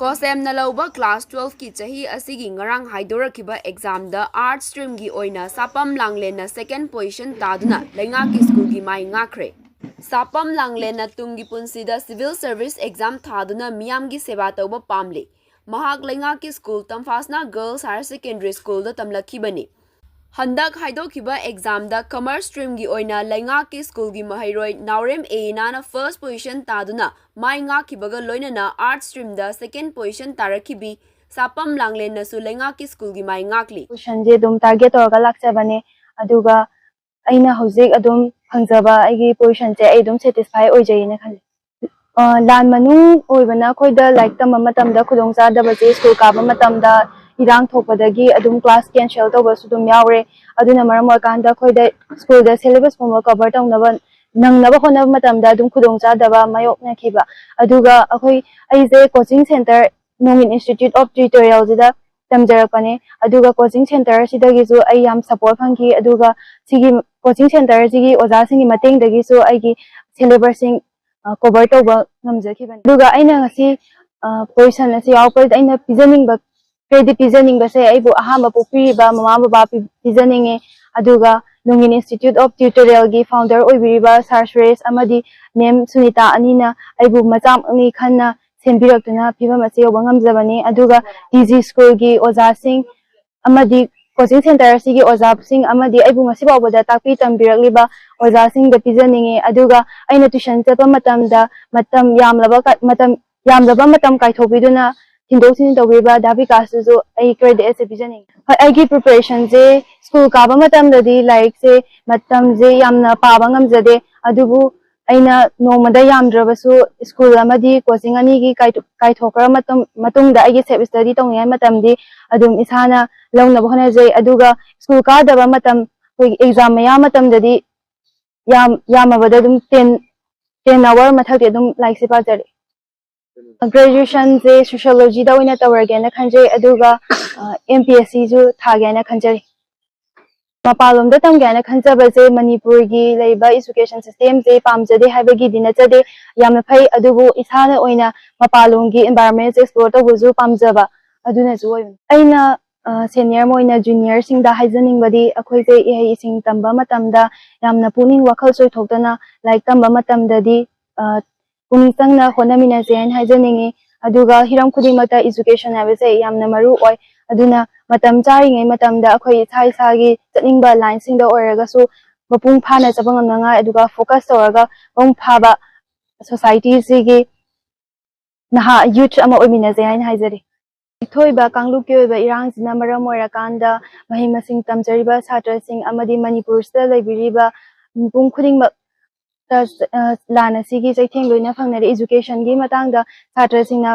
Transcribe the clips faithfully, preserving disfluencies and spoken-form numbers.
ꯀꯣꯁꯦꯝꯅ ꯂꯧꯕ ꯀ꯭ꯂꯥꯁ ꯇꯨꯋꯦꯜꯐꯀꯤ ꯆꯍꯤ ꯑꯁꯤꯒꯤ ꯉꯔꯥꯡ ꯍꯥꯏꯗꯣꯔꯛꯈꯤꯕ ꯑꯦꯛꯖꯥꯝꯗ ꯑꯥꯔꯠꯁ ꯁ꯭ꯇ꯭ꯔꯤꯝꯒꯤ ꯑꯣꯏꯅ ꯁꯥꯄꯝ ꯂꯥꯡꯂꯦꯟꯅ ꯁꯦꯀꯦꯟ ꯄꯣꯖꯤꯁꯟ ꯇꯥꯗꯨꯅ ꯂꯩꯉꯥꯛꯀꯤ ꯁ꯭ꯀꯨꯜꯒꯤ ꯃꯥꯏ ꯉꯥꯛꯈ꯭ꯔꯦ꯫ ꯁꯥꯄꯝ ꯂꯥꯡꯂꯦꯟꯅ ꯇꯨꯡꯒꯤ ꯄꯨꯟꯁꯤꯗ ꯁꯤꯚꯤꯜ ꯁꯔꯚꯤꯁ ꯑꯦꯛꯖꯥꯝ ꯊꯥꯗꯨꯅ ꯃꯤꯌꯥꯝꯒꯤ ꯁꯦꯕꯥ ꯇꯧꯕ ꯄꯥꯝꯂꯤ꯫ ꯃꯍꯥꯛ ꯂꯩꯉꯥꯛꯀꯤ ꯁ꯭ꯀꯨꯜ ꯇꯝꯐꯥꯁꯅꯥ ꯒꯔꯜꯁ ꯍꯥꯌꯔ ꯁꯦꯀꯦꯟꯗꯔꯤ ꯁ꯭ꯀꯨꯜꯗ ꯇꯝꯂꯛꯈꯤꯕꯅꯤ꯫ ꯍꯟꯗꯛ ꯍꯥꯏꯗꯣꯛꯈꯤꯕ ꯑꯦꯛꯖꯥꯝꯗ ꯀꯃꯔꯁ ꯁ꯭ꯇ꯭ꯔꯤꯝꯒꯤ ꯑꯣꯏꯅ ꯂꯩꯉꯥꯛꯀꯤ ꯁ꯭ꯀꯨꯜꯒꯤ ꯃꯍꯩꯔꯣꯏ ꯅꯥꯎꯔꯦꯝ ꯑꯦꯅꯥꯅ ꯐꯥꯔꯁ ꯄꯣꯖꯤꯁꯟ ꯇꯥꯗꯨꯅ ꯃꯥꯏ ꯉꯥꯛꯈꯤꯕꯒ ꯂꯣꯏꯅꯅ ꯑꯥꯔꯠꯁ ꯁ꯭ꯇ꯭ꯔꯤꯝꯗ ꯁꯦꯀꯦꯟ ꯄꯣꯖꯤꯁꯟ ꯇꯥꯔꯛꯈꯤꯕꯤ ꯁꯥꯄꯝ ꯂꯥꯡꯂꯦꯟꯅꯁꯨ ꯂꯩꯉꯥꯛꯀꯤ ꯁ꯭ꯀꯨꯜꯒꯤ ꯃꯥꯏ ꯉꯥꯛꯂꯤ꯫ ꯄꯣꯖꯤꯁꯟꯁꯦ ꯑꯗꯨꯝ ꯇꯥꯔꯒꯦꯠ ꯇꯧꯔꯒ ꯂꯥꯛꯆꯕꯅꯦ꯫ ꯑꯗꯨꯒ ꯑꯩꯅ ꯍꯧꯖꯤꯛ ꯑꯗꯨꯝ ꯐꯪꯖꯕ ꯑꯩꯒꯤ ꯄꯣꯖꯤꯁꯟꯁꯦ ꯑꯩ ꯑꯗꯨꯝ ꯁꯦꯇꯤꯁꯐꯥꯏ ꯑꯣꯏꯖꯩꯅ ꯈꯜꯂꯤ꯫ ꯑ, ꯂꯥꯟ ꯃꯅꯨꯡ ꯑꯣꯏꯕꯅ ꯑꯩꯈꯣꯏꯗ ꯂꯥꯏꯔꯤꯛ ꯇꯝꯕ ꯃꯇꯝꯗ ꯈꯨꯗꯣꯡꯆꯥꯗꯕꯁꯦ ꯁ꯭ꯀꯨꯜ ꯀꯥꯕ ꯃꯇꯝꯗ ꯏꯔꯥꯡ ꯊꯣꯛꯄꯗꯒꯤ ꯑꯗꯨꯝ ꯀ꯭ꯂꯥꯁ ꯀꯦꯟꯁꯦꯜ ꯇꯧꯕꯁꯨ ꯑꯗꯨꯝ ꯌꯥꯎꯔꯦ꯫ ꯑꯗꯨꯅ ꯃꯔꯝ ꯑꯣꯏꯔꯀꯥꯟꯗ ꯑꯩꯈꯣꯏꯗ ꯁ꯭ꯀꯨꯜꯗ ꯁꯦꯂꯦꯕꯁꯀꯨꯝꯕ ꯀꯚꯔ ꯇꯧꯅꯕ, ꯅꯪꯅꯕ ꯍꯣꯠꯅꯕ ꯃꯇꯝꯗ ꯑꯗꯨꯝ ꯈꯨꯗꯣꯡꯆꯥꯗꯕ ꯃꯥꯌꯣꯛꯅꯈꯤꯕ꯫ ꯑꯗꯨꯒ ꯑꯩꯈꯣꯏ, ꯑꯩꯁꯦ ꯀꯣꯆꯤꯡ ꯁꯦꯟꯇꯔ ꯅꯣꯡꯒꯤꯟ ꯏꯟꯁꯇꯤꯇ꯭ꯌꯨꯠ ꯑꯣꯐ ꯇ꯭ꯌꯨꯇꯣꯔꯤꯌꯦꯜꯁꯤꯗ ꯇꯝꯖꯔꯛꯄꯅꯦ꯫ ꯑꯗꯨꯒ ꯀꯣꯆꯤꯡ ꯁꯦꯟꯇꯔ ꯑꯁꯤꯗꯒꯤꯁꯨ ꯑꯩ ꯌꯥꯝ ꯁꯄꯣꯔꯠ ꯐꯪꯈꯤ꯫ ꯑꯗꯨꯒ ꯁꯤꯒꯤ ꯀꯣꯆꯤꯡ ꯁꯦꯟꯇꯔ ꯑꯁꯤꯒꯤ ꯑꯣꯖꯥꯁꯤꯡꯒꯤ ꯃꯇꯦꯡꯗꯒꯤꯁꯨ ꯑꯩꯒꯤ ꯁꯦꯂꯦꯕꯁꯁꯤꯡ, ꯑ, ꯀꯣꯚꯔ ꯇꯧꯕ ꯉꯝꯖꯈꯤꯕꯅꯤ꯫ ꯑꯗꯨꯒ ꯑꯩꯅ ꯉꯁꯤ, ꯑ, ꯄꯣꯖꯤꯁꯟ ꯑꯁꯤ ꯌꯥꯎꯔꯛꯄꯁꯤꯗ ꯑꯩꯅ ꯄꯤꯖꯅꯤꯡꯕ, ꯀ꯭ꯔꯦꯗꯤꯠ ꯄꯤꯖꯅꯤꯡꯕꯁꯦ ꯑꯩꯕꯨ ꯑꯍꯥꯟꯕ ꯄꯣꯛꯄꯤꯔꯤꯕ ꯃꯃꯥ ꯕꯕꯥ ꯄꯤ-, ꯄꯤꯖꯅꯤꯡꯉꯤ꯫ ꯑꯗꯨꯒ ꯅꯣꯡꯒꯤꯟ ꯏꯟꯁꯇꯤꯇ꯭ꯌꯨꯠ ꯑꯣꯐ ꯇ꯭ꯌꯨꯇꯣꯔꯤꯌꯦꯜꯒꯤ ꯐꯥꯎꯟꯗꯔ ꯑꯣꯏꯕꯤꯔꯤꯕ ꯁꯥꯔ ꯁꯨꯔꯦꯁ ꯑꯃꯗꯤ ꯃꯦꯝ ꯁꯨꯅꯤꯇꯥ ꯑꯅꯤꯅ ꯑꯩꯕꯨ ꯃꯆꯥꯃꯛꯅꯤ ꯈꯟꯅ ꯁꯦꯝꯕꯤꯔꯛꯇꯨꯅ ꯐꯤꯕꯝ ꯑꯁꯤ ꯌꯧꯕ ꯉꯝꯖꯕꯅꯤ꯫ ꯑꯗꯨꯒ ꯇꯤ ꯖꯤ ꯁ꯭ꯀꯨꯜꯒꯤ ꯑꯣꯖꯥꯁꯤꯡ ꯑꯃꯗꯤ ꯀꯣꯆꯤꯡ ꯁꯦꯟꯇꯔ ꯑꯁꯤꯒꯤ ꯑꯣꯖꯥꯁꯤꯡ ꯑꯃꯗꯤ ꯑꯩꯕꯨ ꯉꯁꯤ ꯐꯥꯎꯕꯗ ꯇꯥꯛꯄꯤ ꯇꯝꯕꯤꯔꯛꯂꯤꯕ ꯑꯣꯖꯥꯁꯤꯡꯗ ꯄꯤꯖꯅꯤꯡꯉꯤ꯫ ꯑꯗꯨꯒ ꯑꯩꯅ ꯇ꯭ꯌꯨꯁꯟ ꯆꯠꯄ ꯃꯇꯝꯗ ꯃꯇꯝ ꯌꯥꯝꯂꯕ ꯀ-, ꯃꯇꯝ ꯌꯥꯝꯂꯕ ꯃꯇꯝ ꯀꯥꯏꯊꯣꯛꯄꯤꯗꯨꯅ ꯊꯤꯟꯗꯣꯛ ꯊꯤꯟꯖꯤꯟ ꯇꯧꯕꯤꯕ ꯗꯥ ꯕꯤꯀꯥꯁꯇꯨꯁꯨ ꯑꯩ ꯀ꯭ꯔꯦꯗꯤꯠ ꯑꯁꯤ ꯄꯤꯖꯅꯤꯡꯉꯤ꯫ ꯍꯣꯏ, ꯑꯩꯒꯤ ꯄ꯭ꯔꯤꯄꯦꯔꯦꯁꯟꯁꯦ ꯁ꯭ꯀꯨꯜ ꯀꯥꯕ ꯃꯇꯝꯗꯗꯤ ꯂꯥꯏꯔꯤꯛꯁꯦ ꯃꯇꯝꯁꯦ ꯌꯥꯝꯅ ꯄꯥꯕ ꯉꯝꯖꯗꯦ, ꯑꯗꯨꯕꯨ ꯑꯩꯅ ꯅꯣꯡꯃꯗ ꯌꯥꯝꯗ꯭ꯔꯕꯁꯨ ꯁ꯭ꯀꯨꯜ ꯑꯃꯗꯤ ꯀꯣꯆꯤꯡ ꯑꯅꯤꯒꯤ ꯀꯥꯏꯊꯣꯛ-, ꯀꯥꯏꯊꯣꯛꯈ꯭ꯔ ꯃꯇꯝ, ꯃꯇꯨꯡꯗ ꯑꯩꯒꯤ ꯁꯦꯜꯐ ꯁ꯭ꯇꯗꯤ ꯇꯧꯅꯤꯡꯉꯥꯏ ꯃꯇꯝꯗꯤ ꯑꯗꯨꯝ ꯏꯁꯥꯅ ꯂꯧꯅꯕ ꯍꯣꯠꯅꯖꯩ꯫ ꯑꯗꯨꯒ ꯁ꯭ꯀꯨꯜ ꯀꯥꯗꯕ ꯃꯇꯝ, ꯑꯩꯈꯣꯏꯒꯤ ꯑꯦꯛꯖꯥꯝ ꯃꯌꯥ ꯃꯇꯝꯗꯗꯤ ꯌꯥꯝ-, ꯌꯥꯝꯃꯕꯗ ꯑꯗꯨꯝ ꯇꯦꯟ, ꯇꯦꯟ ꯑꯋꯥꯔ ꯃꯊꯛꯇꯤ ꯑꯗꯨꯝ ꯂꯥꯏꯔꯤꯛꯁꯦ ꯄꯥꯖꯔꯦ꯫ ꯒ꯭ꯔꯦꯖꯨꯑꯦꯁꯟꯁꯦ ꯁꯣꯁꯤꯌꯣꯂꯣꯖꯤꯗ ꯑꯣꯏꯅ ꯇꯧꯔꯒꯦꯅ ꯈꯟꯖꯩ, ꯑꯗꯨꯒ, ꯑ, ꯑꯦꯝ ꯄꯤ ꯑꯦꯁ ꯁꯤꯁꯨ ꯊꯥꯒꯦꯅ ꯈꯟꯖꯔꯤ꯫ ꯃꯄꯥꯟꯂꯣꯝꯗ ꯇꯝꯒꯦ ꯍꯥꯏꯅ ꯈꯟꯖꯕꯁꯦ ꯃꯅꯤꯄꯨꯔꯒꯤ ꯂꯩꯕ education system ꯁꯦ ꯄꯥꯝꯖꯗꯦ ꯍꯥꯏꯕꯒꯤꯗꯤ ꯅꯠꯆꯗꯦ, ꯌꯥꯝꯅ ꯐꯩ꯫ ꯑꯗꯨꯕꯨ ꯏꯁꯥꯅ ꯑꯣꯏꯅ ꯃꯄꯥꯟꯂꯣꯝꯒꯤ environment ꯁꯦ explore ꯇꯧꯕꯁꯨ ꯄꯥꯝꯖꯕ ꯑꯗꯨꯅꯁꯨ ꯑꯣꯏꯕꯅꯤ꯫ ꯑꯩꯅ senior ꯑꯃ ꯑꯣꯏꯅ junior ꯁꯤꯡꯗ ꯍꯥꯏꯖꯅꯤꯡꯕꯗꯤ, ꯑꯩꯈꯣꯏꯁꯦ ꯏꯍꯩ ꯏꯁꯤꯡ ꯇꯝꯕ ꯃꯇꯝꯗ ꯌꯥꯝꯅ ꯄꯨꯛꯅꯤꯡ ꯋꯥꯈꯜ ꯆꯣꯏꯊꯣꯛꯇꯅ ꯂꯥꯏꯔꯤꯛ ꯇꯝꯕ ꯃꯇꯝꯗꯗꯤ ꯄꯨꯛꯅꯤꯡ ꯆꯪꯅ ꯍꯣꯠꯅꯃꯤꯟꯅꯁꯦ ꯍꯥꯏꯅ ꯍꯥꯏꯖꯅꯤꯡꯉꯤ꯫ ꯑꯗꯨꯒ ꯍꯤꯔꯝ ꯈꯨꯗꯤꯡꯃꯛꯇ education ꯍꯥꯏꯕꯁꯦ ꯌꯥꯝꯅ ꯃꯔꯨ ꯑꯣꯏ꯫ ꯑꯗꯨꯅ ꯃꯇꯝ ꯆꯥꯔꯤꯉꯩ ꯃꯇꯝꯗ ꯑꯩꯈꯣꯏ ꯏꯁꯥ ꯏꯁꯥꯒꯤ ꯆꯠꯅꯤꯡꯕ line ꯁꯤꯡꯗ ꯑꯣꯏꯔꯒꯁꯨ ꯃꯄꯨꯡ ꯐꯥꯅ ꯆꯠꯄ ꯉꯝꯅꯉꯥꯏ, ꯑꯗꯨꯒ focus ꯇꯧꯔꯒ ꯃꯄꯨꯡ ꯐꯥꯕ society ꯁꯤꯒꯤ ꯅꯍꯥ youth ꯑꯃ ꯑꯣꯏꯃꯤꯟꯅꯁꯦ ꯍꯥꯏꯅ ꯍꯥꯏꯖꯔꯤ꯫ ꯊꯣꯛꯏꯕ ꯀꯥꯡꯂꯨꯞꯀꯤ ꯑꯣꯏꯕ ꯏꯔꯥꯡꯁꯤꯅ ꯃꯔꯝ ꯑꯣꯏꯔꯀꯥꯟꯗ ꯃꯍꯩ ꯃꯁꯤꯡ ꯇꯝꯖꯔꯤꯕ ꯁꯥꯇ꯭ꯔꯁꯤꯡ ꯑꯃꯗꯤ ꯃꯅꯤꯄꯨꯔꯁꯤꯗ ꯂꯩꯕꯤꯔꯤꯕ ꯃꯤꯄꯨꯝ ꯈꯨꯗꯤꯡꯃꯛꯇ, ꯑ, ꯂꯥꯟ ꯑꯁꯤꯒꯤ ꯆꯩꯊꯦꯡ ꯂꯣꯏꯅ ꯐꯪꯅꯔꯤ꯫ Education ꯒꯤ ꯃꯇꯥꯡꯗ ꯁꯥꯇ꯭ꯔꯁꯤꯡꯅ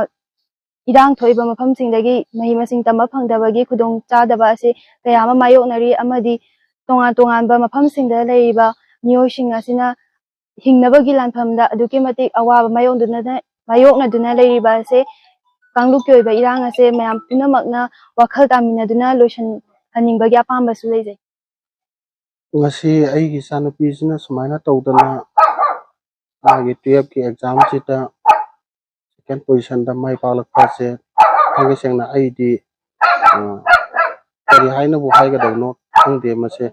ꯏꯔꯥꯡ ꯊꯣꯛꯏꯕ ꯃꯐꯝꯁꯤꯡꯗꯒꯤ ꯃꯍꯩ ꯃꯁꯤꯡ ꯇꯝꯕ ꯐꯪꯗꯕꯒꯤ ꯈꯨꯗꯣꯡ ꯆꯥꯗꯕ ꯑꯁꯤ ꯀꯌꯥ ꯑꯃ ꯃꯥꯌꯣꯛꯅꯔꯤ, ꯑꯃꯗꯤ ꯇꯣꯉꯥꯟ ꯇꯣꯉꯥꯟꯕ ꯃꯐꯝꯁꯤꯡꯗ ꯂꯩꯔꯤꯕ ꯃꯤꯑꯣꯏꯁꯤꯡ ꯑꯁꯤꯅ ꯍꯤꯡꯅꯕꯒꯤ ꯂꯥꯟꯐꯝꯗ ꯑꯗꯨꯛꯀꯤ ꯃꯇꯤꯛ ꯑꯋꯥꯕ ꯃꯥꯌꯣꯛꯅꯗꯨꯅ, ꯃꯥꯌꯣꯛꯅꯗꯨꯅ ꯂꯩꯔꯤꯕ ꯑꯁꯤ ꯀꯥꯡꯂꯨꯞꯀꯤ ꯑꯣꯏꯕ ꯏꯔꯥꯡ ꯑꯁꯦ ꯃꯌꯥꯝ ꯄꯨꯝꯅꯃꯛꯅ ꯋꯥꯈꯜ ꯇꯥꯃꯤꯟꯅꯗꯨꯅ ꯂꯣꯏꯁꯤꯟꯍꯟꯅꯤꯡꯕꯒꯤ ꯑꯄꯥꯝꯕꯁꯨ ꯂꯩꯖꯩ꯫ ꯉꯁꯤ ꯑꯩꯒꯤ ꯏꯆꯥꯅꯨꯄꯤꯁꯤꯅ ꯁꯨꯃꯥꯏꯅ ꯇꯧꯗꯅ ꯃꯥꯒꯤ twelfth ꯀꯤ exam ꯁꯤꯗ second position ꯗ ꯃꯥꯏ ꯄꯥꯛꯂꯛꯄꯁꯦ, ꯊꯥꯡꯒꯩ ꯁꯦꯡꯅ ꯑꯩꯗꯤ, ꯑ, ꯀꯔꯤ ꯍꯥꯏꯅꯕꯨ ꯍꯥꯏꯒꯗꯕꯅꯣ ꯈꯪꯗꯦ꯫ ꯃꯁꯦ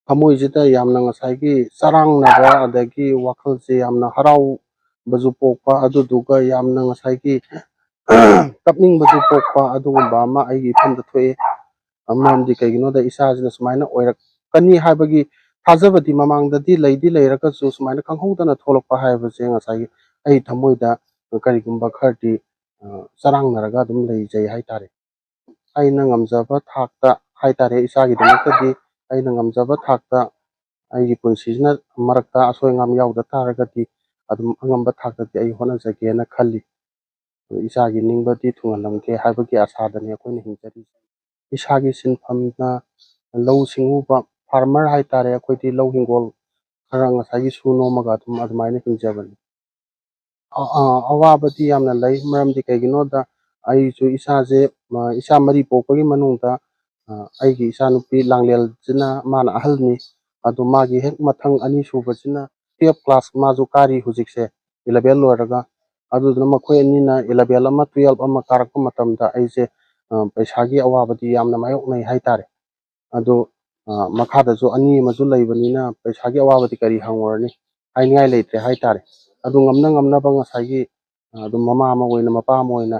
ꯊꯃꯣꯏꯁꯤꯗ ꯌꯥꯝꯅ ꯉꯁꯥꯏꯒꯤ ꯆꯔꯥꯡꯅꯕ, ꯑꯗꯒꯤ ꯋꯥꯈꯜꯁꯦ ꯌꯥꯝꯅ ꯍꯔꯥꯎꯕꯁꯨ ꯄꯣꯛꯄ, ꯑꯗꯨꯗꯨꯒ ꯌꯥꯝꯅ ꯉꯁꯥꯏꯒꯤ ꯀꯞꯅꯤꯡꯕꯁꯨ ꯄꯣꯛꯄ, ꯑꯗꯨꯒꯨꯝꯕ ꯑꯃ ꯑꯩꯒꯤ ꯏꯐꯝꯗ ꯊꯣꯛꯑꯦ꯫ ꯃꯔꯝꯗꯤ ꯀꯩꯒꯤꯅꯣꯗ, ꯏꯆꯥꯁꯤꯅ ꯁꯨꯃꯥꯏꯅ ꯑꯣꯏꯔꯛꯀꯅꯤ ꯍꯥꯏꯕꯒꯤ ꯊꯥꯖꯕꯗꯤ ꯃꯃꯥꯡꯗꯗꯤ ꯂꯩꯗꯤ ꯂꯩꯔꯒꯁꯨ, ꯁꯨꯃꯥꯏꯅ ꯈꯪꯍꯧꯗꯅ ꯊꯣꯛꯂꯛꯄ ꯍꯥꯏꯕꯁꯦ ꯉꯁꯥꯏꯒꯤ ꯑꯩ ꯊꯃꯣꯏꯗ ꯀꯔꯤꯒꯨꯝꯕ ꯈꯔꯗꯤ, ꯑ, ꯆꯔꯥꯡꯅꯔꯒ ꯑꯗꯨꯝ ꯂꯩꯖꯩ ꯍꯥꯏꯇꯥꯔꯦ꯫ ꯑꯩꯅ ꯉꯝꯖꯕ ꯊꯥꯛꯇ ꯍꯥꯏꯇꯥꯔꯦ, ꯏꯆꯥꯒꯤꯗꯃꯛꯇꯗꯤ ꯑꯩꯅ ꯉꯝꯖꯕ ꯊꯥꯛꯇ, ꯑꯩꯒꯤ ꯄꯨꯟꯁꯤꯁꯤꯅ ꯃꯔꯛꯇ ꯑꯁꯣꯏ ꯑꯉꯥꯝ ꯌꯥꯎꯗ ꯇꯥꯔꯒꯗꯤ, ꯑꯗꯨꯝ ꯑꯉꯝꯕ ꯊꯥꯛꯇꯗꯤ ꯑꯩ ꯍꯣꯠꯅꯖꯒꯦꯅ ꯈꯜꯂꯤ꯫ ꯑꯗꯨ ꯏꯆꯥꯒꯤ ꯅꯤꯡꯕꯗꯤ ꯊꯨꯡꯍꯜꯂꯝꯒꯦ ꯍꯥꯏꯕꯒꯤ ꯑꯁꯥꯗꯅꯤ ꯑꯩꯈꯣꯏꯅ ꯍꯤꯡꯖꯔꯤꯁꯦ꯫ ꯏꯁꯥꯒꯤ ꯁꯤꯟꯐꯝꯅ ꯂꯧꯎ ꯁꯤꯡꯎꯕ, farmer ꯍꯥꯏꯇꯥꯔꯦ, ꯑꯩꯈꯣꯏꯗꯤ ꯂꯧ ꯍꯤꯡꯒꯣꯜ ꯈꯔ ꯉꯁꯥꯏꯒꯤ ꯁꯨ ꯅꯣꯝꯃꯒ ꯑꯗꯨꯝ ꯑꯗꯨꯃꯥꯏꯅ ꯍꯤꯡꯖꯕꯅꯤ꯫ ꯑ-, ꯑ-, ꯑꯋꯥꯕꯗꯤ ꯌꯥꯝꯅ ꯂꯩ꯫ ꯃꯔꯝꯗꯤ ꯀꯩꯒꯤꯅꯣꯗ, ꯑꯩꯁꯨ ꯏꯁꯥꯁꯦ, ꯑ, ꯏꯆꯥ ꯃꯔꯤ ꯄꯣꯛꯄꯒꯤ ꯃꯅꯨꯡꯗ ꯑ, ꯑꯩꯒꯤ ꯏꯆꯥꯅꯨꯄꯤ ꯂꯥꯡꯂꯦꯜꯁꯤꯅ, ꯃꯥꯅ ꯑꯍꯜꯅꯤ꯫ ꯑꯗꯣ ꯃꯥꯒꯤ ꯍꯦꯛ ꯃꯊꯪ ꯑꯅꯤꯁꯨꯕꯁꯤꯅ twelve class ꯃꯥꯁꯨ ꯀꯥꯔꯤ ꯍꯧꯖꯤꯛꯁꯦ, eleven ꯂꯣꯏꯔꯒ꯫ ꯑꯗꯨꯗꯨꯅ ꯃꯈꯣꯏ ꯑꯅꯤꯅ eleven ꯑꯃ twelve ꯑꯃ ꯀꯥꯔꯛꯄ ꯃꯇꯝꯗ ꯑꯩꯁꯦ, ꯑ, ꯄꯩꯁꯥꯒꯤ ꯑꯋꯥꯕꯗꯤ ꯌꯥꯝꯅ ꯃꯥꯌꯣꯛꯅꯩ ꯍꯥꯏꯇꯥꯔꯦ꯫ ꯑꯗꯣ, ꯑ, ꯃꯈꯥꯗꯁꯨ ꯑꯅꯤ ꯑꯃꯁꯨ ꯂꯩꯕꯅꯤꯅ ꯄꯩꯁꯥꯒꯤ ꯑꯋꯥꯕꯗꯤ ꯀꯔꯤ ꯍꯪꯉꯨꯔꯅꯤ, ꯍꯥꯏꯅꯤꯡꯉꯥꯏ ꯂꯩꯇ꯭ꯔꯦ ꯍꯥꯏꯇꯥꯔꯦ꯫ ꯑꯗꯨ ꯉꯝꯅ ꯉꯝꯅꯕ ꯉꯁꯥꯏꯒꯤ, ꯑ, ꯑꯗꯨꯝ ꯃꯃꯥ ꯑꯃ ꯑꯣꯏꯅ, ꯃꯄꯥ ꯑꯃ ꯑꯣꯏꯅ,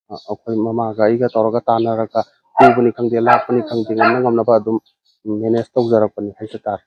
ꯑ, ꯑꯩꯈꯣꯏ ꯃꯃꯥꯒ ꯑꯩꯒ ꯇꯧꯔꯒ ꯇꯥꯟꯅꯔꯒ, ꯄꯨꯕꯅꯤ ꯈꯪꯗꯦ, ꯂꯥꯛꯄꯅꯤ ꯈꯪꯗꯦ, ꯉꯝꯅ ꯉꯝꯅꯕ ꯑꯗꯨꯝ manage ꯇꯧꯖꯔꯛꯄꯅꯤ ꯍꯥꯏꯖ ꯇꯥꯔꯦ꯫